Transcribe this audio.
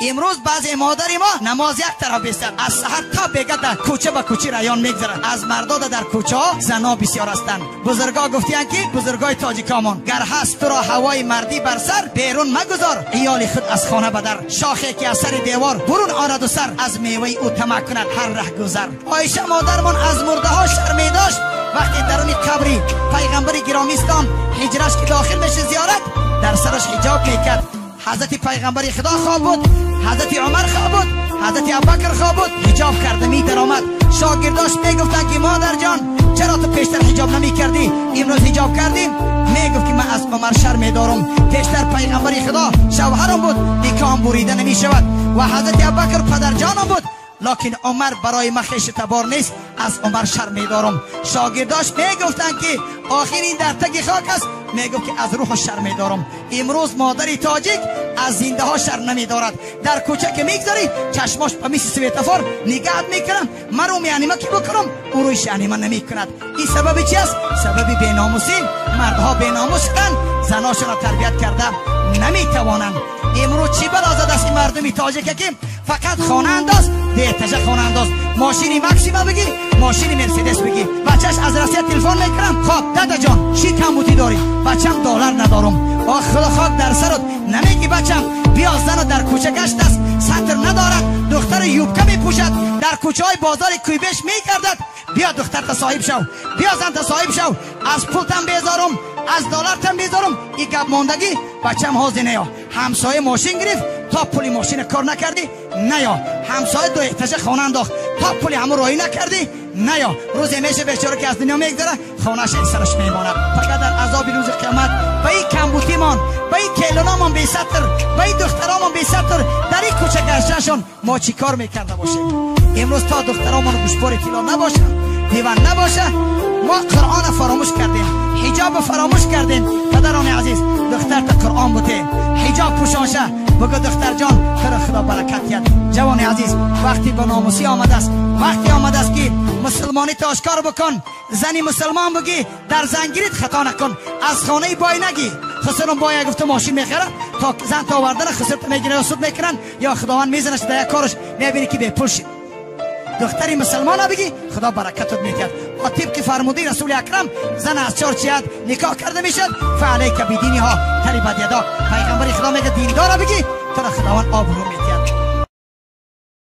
Имрӯз баъзе модари мо намоз як тараф бистад, аз саҳар то бега дар кӯча ба кӯча раён мегзарад. Аз мардода дар кӯчаҳо зано бисёр ҳастанд. Бузургҳо гуфтиянд ки бузургҳои тоҷикамон, гар ҳаст туро ҳавои мардӣ бар сар, берун магузор иёли худ аз хона ба дар. Шохе ки аз сари девор бурун ораду сар, аз меваи ӯ тамаъ кунад ҳар раҳгузар. Оиша модармон аз мурдаҳо шарм медошт. Вақте даруни қабри пайғамбари гиромистон ҳиҷраш ки дохил мешид зиёрат, дар сараш ҳиҷоб мекард. Ҳазрати пайғамбари худо хоб буд, ҳазрати Умар хоб буд, ҳазрати Абубакр хоб буд, ҳиҷоб карда медаромад. Шогирдош мегуфтанд ки модарҷон, чаро ту пештар ҳиҷоб намекардӣ, имрӯз ҳиҷоб кардӣ? Мегуфт ки ман аз Умар шарм медорам. Пештар пайғамбари худо шавҳарам буд, никоҳам бурида намешавад, ва ҳазрати Абубакр падарҷонам буд, локин Умар барои ман хешу табор нест, аз Умар шарм медорам. Шогирдош мегуфтанд ки охир ин дар таги хок аст, мегуфт ки аз рӯҳу шарм медорам. Имрӯз модари тоҷик аз зиндаҳо шарм намедорад. Дар кӯча ки мегзарӣ, чашмош ба мисли светофор нигаҳат мекунам, маро меанима ки бикунам, ӯ рӯйш анима намекунад. Ин сабаби чи аст? Сабаби беномусӣ. Мардҳо беномус шуданд, заношонро тарбият карда наметавонанд. Имрӯз чӣ бало задааст ин мардуми тоҷике ки фақат хона андоз, деҳташа хона андоз, мошини Максима бигӣ, мошини Мерседес бигӣ. Бачаш аз Россия телефон мекунам, хоб дадаҷон, чӣ камбудӣ дорӣ? Бачам доллар надорам. Ох худо хок дар сарот, намегӣ бачам, биё зану дар кӯча гаштааст, сатр надорад, духтари юбка мепӯшад, дар кӯчаҳои бозори Кӯйбеш мегардад. Биё духтарта соҳиб шав, биё занта соҳиб шав, аз пултам безорум, аз доллартам безорум. И гап мондагӣ бачам ҳозир неё. Ҳамсоя мошин гирифт, то пули мошина кор накардӣ наё. Ҳамсоя ду этажа хона андохт, то пули ҳамон роҳӣ накардӣ наё. Рӯзе меша бечора ки аз дунё мегзара, хонааш сараш мемонад. Фақат дар азоби рӯзи қиёмат ба ин камбутимон, ба ин келиномон бесатр, ба ин духтаромон бесатр, дар ин кӯча гаштаншон мо чӣ кор мекарда бошем? Имрӯз то духтаромон гӯшбори тилло набошанд, диван набоша, мо Қуръонро фаромӯш кардем, ҳиҷобро фаромӯш кардем. Падарони азиз, духтарта Қуръон буте, ҳиҷоб пӯшонша, бигӯ духтарҷон, туро худо баракат диҳад. Ҷавони азиз, вақти ба номусӣ омадааст, вақте омадааст ки мусулмониро ошкор бикун, зани мусулмон бигӣ, дар зангирит хато накун, аз хонаи бой нагӣ. Хусурам бой гуфта мошин мехарад, то зан то овардана хусурта мегирад ё суд мекунанд, ё худованд мезанаш дар як кораш, мебинӣ ки бепул шид. Духтари мусулмона бигӣ, худо баракатот медиҳад. Ва тибқи фармудаи расули акрам, зан аз чор ҷиҳат никоҳ карда мешавад. Фаалайка бидиниҳо тарибат ядок. Пайғамбари худо мегӯяд диндора бигӣ, туро худованд обрӯ медиҳад.